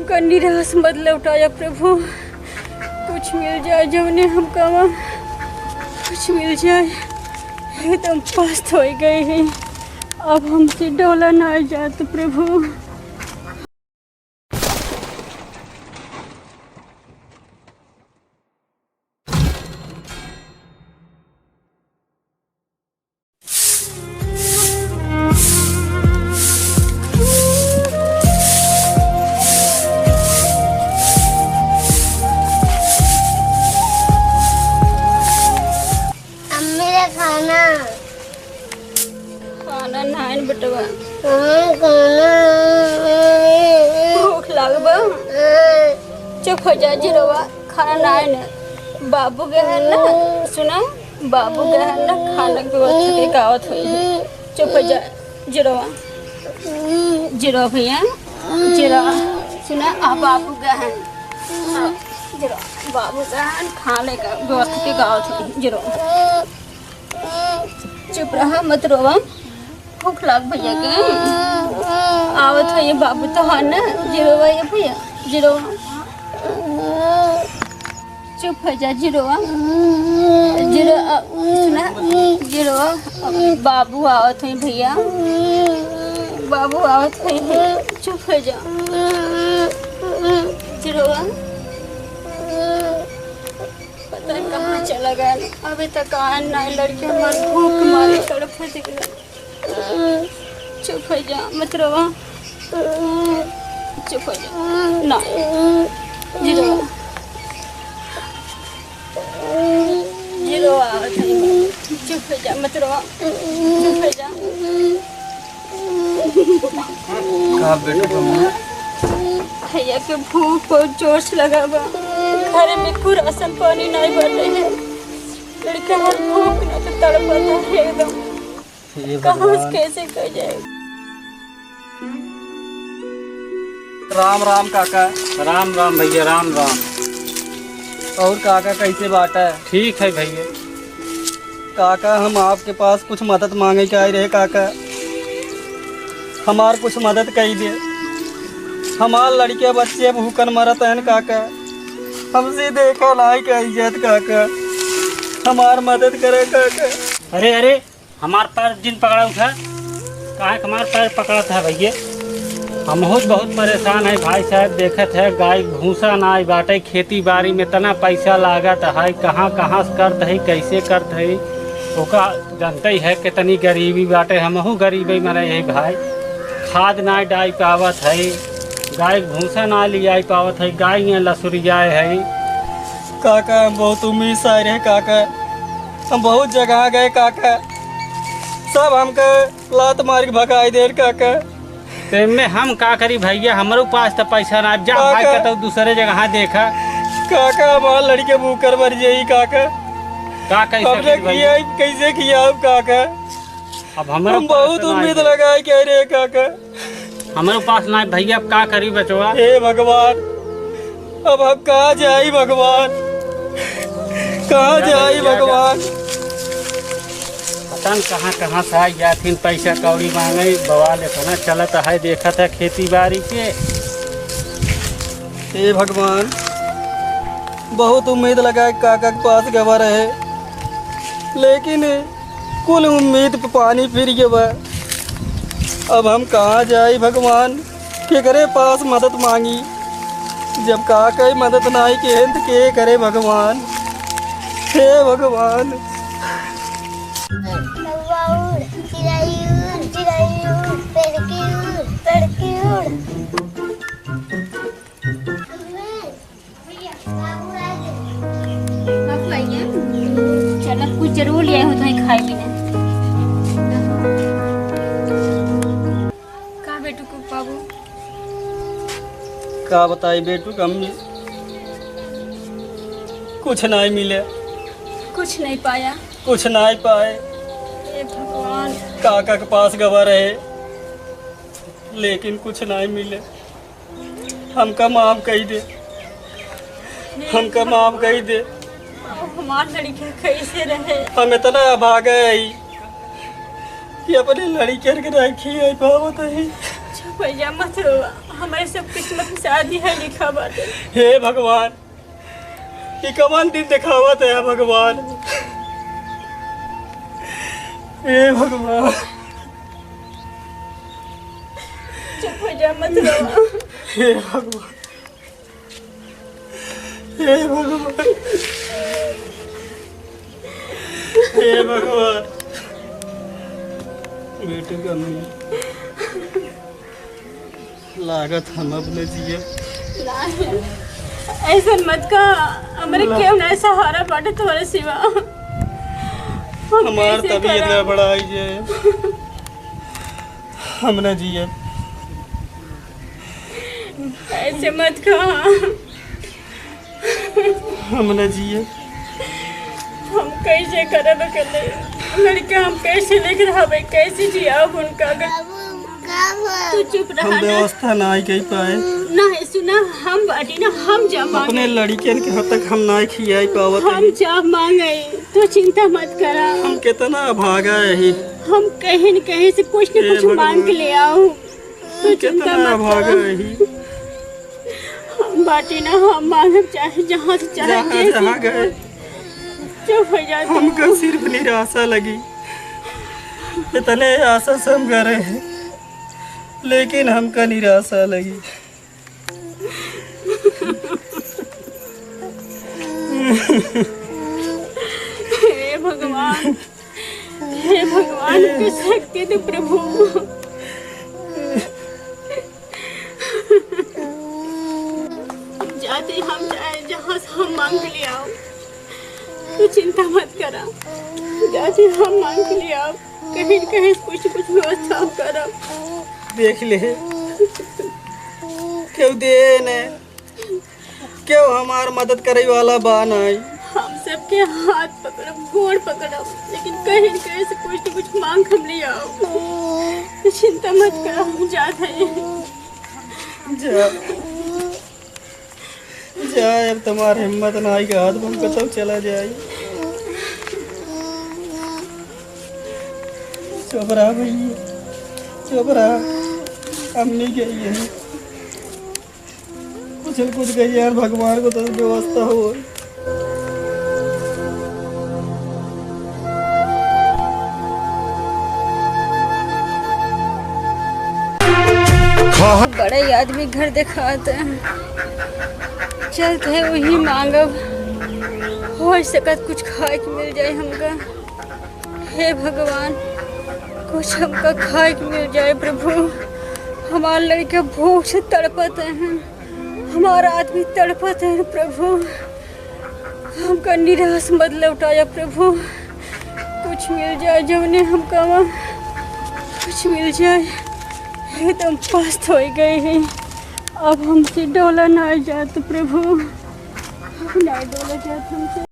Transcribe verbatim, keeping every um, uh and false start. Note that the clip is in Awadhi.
का निराश मत लौटाया प्रभु, कुछ मिल जाए जौने हम कमा, कुछ मिल जाए। एकदम पस्त होइ गए हैं, अब हमसे डोला नाहीं जात प्रभु। अम्मी रे खाना। खाना नाइन बेटवा। हाँ, खाना। भूख लागबा? हाँ। चुप हो जा जिरवा, खाना नाइन। बाबू गए हैं ना, सुना? बाबू गए हैं ना, खाना के व्यवस्था के गावत होई। चुप हो जा जिरवा। जिरवा भैया, जिरवा। सुना, आ बाबू गए हैं। हाँ, जिरवा, बाबू गए हैं, खाने का व्यवस्था के गावत होई। जिरवा। चुप रहा, मत रोवा। भूख लाग भैया के। आवत है ये बाबू तो है ना, जिरवा ये भैया, जिरवा। चुप हो जा, जिरवा। जिरवा, सुना, जिरवा। बाबू आवत है भैया, बाबू आवत है, चुप हो जा। जिरवा। पता नहीं कहाँ चला गया, अभी तक आया नहीं। लड़के हमारे भूख के मारे तड़पत गए। चुप हो जा, मत रोवा। चुप हो जा। ना। जिरवा। जिरवा। चुप हो जा, मत रोवा। चुप हो जा। का बेटा, बम्मा? भैया के भूख बहुत जोर से लगा बा। घर में कोई राशन पानी नहीं बाटे है। लड़का हर भूख ना तो तड़पता है एकदम। हे कहाँ से भगवान। कैसे कर जाए? राम राम काका। राम राम भैया, राम राम। और काका कैसे बाटा? ठीक है भैया। काका, हम आपके पास कुछ मदद मांगे के आए रहे काका, हमार कुछ मदद कई दे। हमार लड़के बच्चे भूखन मरत हैं काका, हमसे देखा नाई कई जात काका, हमार मदद करे काका। अरे अरे, हमार पैर जिन पकड़ा उठा, काहे के हमार पैर पकड़त है भैया? हमहू बहुत परेशान है भाई साहब, देखत है गाय भूसा नाई बाटे, खेती बारी में इतना पैसा लागत है, कहाँ कहाँ से करत है, कैसे करत है, ओका जानते ही है कितनी गरीबी बाटे, हमहू गरीबे में रहे है भाई, खाद नाई डाई पावत है, गाय भूसा नाई लियाई पावत है, गाय यहाँ लसुरियाए है। काका, हम बहुत उम्मीद से आए रहे काका, हम बहुत जगह गए काका, सब हमके लात मार के भगाई देर काका। तो एमे हम का करी भैया, हमरो पास तो पैसा ना, जा काका। भाई कतौ दूसरे जगह देखा। काका, हमार लड़के भूखर मर जाई काका। का कैसे हमने करी भैया? किया, कैसे किया अब काका? अब हमरो हम पास बहुत तो ना उम्मीद है। लगाए के रहे काका। हमरो पास ना है भैया, अब का करी बचवा? हे भगवान, अब हम कहाँ जाई भगवान, कहाँ जा जाई भैया, जा। भगवान? पता न कहाँ कहाँ से आ जाथिन पैसा कौड़ी मांगे, बवाल इतना चलत है, देखत है खेती बारी के। हे भगवान, बहुत उम्मीद लगा काका के पास गवा रहे, लेकिन कुल उम्मीद पे पानी फिर गवा। अब हम कहाँ जाई भगवान, केकरे पास मदद मांगी, जब काका ही मदद नाई के हैं, तो के करे भगवान? हे भगवान। कौआ उड़, चिड़ै उड़, चिड़ै उड़, पेड़की उड़, पेड़की उड़। बाबू आइए। चल, अब कुछ जरूर ले आए हो तो खाए पीने। का बेटू को बाबू? का बताई बेटू, हम कुछ नहीं मिले। कुछ नहीं पाया? कुछ नहीं पाए। हे भगवान। काका के पास गवा रहे, लेकिन कुछ नहीं मिले। हमका माफ कई दे, हमका माफ कई दे। हमार लड़का कैसे रहे? हम इतना अभागा है कि अपने लड़कियन के राखी आई पावत है। चुप हो जा, मत रोवा। हमारे सब किस्मत में शादी है लिखा बाटे। हे भगवान, ई कवन दिन देखावत है भगवान? हे भगवान। चुप हो जा, मत रो। हे भगवान, हे भगवान, हे भगवान। बेटू के अम्मी, लागत हम अब न जियब। ऐसन मत कहा, हमरे ना। केहू ना सहारा बाटे तोहरे सिवा। हम हमार कैसे तबीयत करब? गड़बड़ाई जे। हम न जियब। ऐसे मत कहा। हम न जिए। हम कैसे करब अकेले? लड़का हम कैसे लेके रहबे? कैसे जियाब उनका? अगर तू चुप रहा हम ना। व्यवस्था ना कर पाए। नहीं, सुना, हम बाटी ना, हम जा मांगे। अपने लड़कियन के हद तक हम ना खियाई पावत हम हई। जा मांगे, तू चिंता मत करा। हम कितना अभागा ही। हम कहीं न कहीं से कुछ न ए कुछ मांग भगवान। के ले आओ। तू चिंता कितना मत भागा कर। रही। हम बाटी ना, हम मांगब चाहे जहाँ से चाहे जहाँ, जैसे जहाँ भी। गए। चुप हो जा तू। हमका सिर्फ निराशा लगी। इतने आशा से हम गए रहे, लेकिन हमका निराशा लगी। हे भगवान, हे भगवान, हमके शक्ति दे प्रभु। जाते हम चाहे जहाँ से हम मांग के ले आओ, तू चिंता मत करा। जाते हम मांग के ले आओ, कहीं न कहीं कुछ न कुछ व्यवस्था हम करब। देख ले, केहू दे ने, केहू हमार मदद करे वाला बा नाई। हम सबके हाथ पकड़ब, गोड़ पकड़ब, लेकिन कहीं न कहीं से कुछ न कुछ मांग हम ले आओ। चिंता मत करो, हम जात हई। जा, जा, अब तुम्हार हिम्मत नाई के हाथ में कतौ चला जाई। चुप रहा भैया, चुप रहा, अम्मी गई है। कुछ न कुछ कही यार, भगवान को तो व्यवस्था हो। बड़ा ही आदमी घर देखात है, चलत है वही मांगब, हो सकत कुछ खाए के मिल जाए हमका। हे भगवान, कुछ हमका खाए के मिल जाए प्रभु। हमार लड़का भूख से तड़पत हैं, हमार आदमी तड़पत हैं प्रभु। हमका निराश मत लौटाया प्रभु, कुछ मिल जाए जौने हमका वहाँ कुछ मिल जाए। एकदम पस्त हो गए हैं, अब हमसे डोला ना जात प्रभु, अब ना डोला जात हमसे।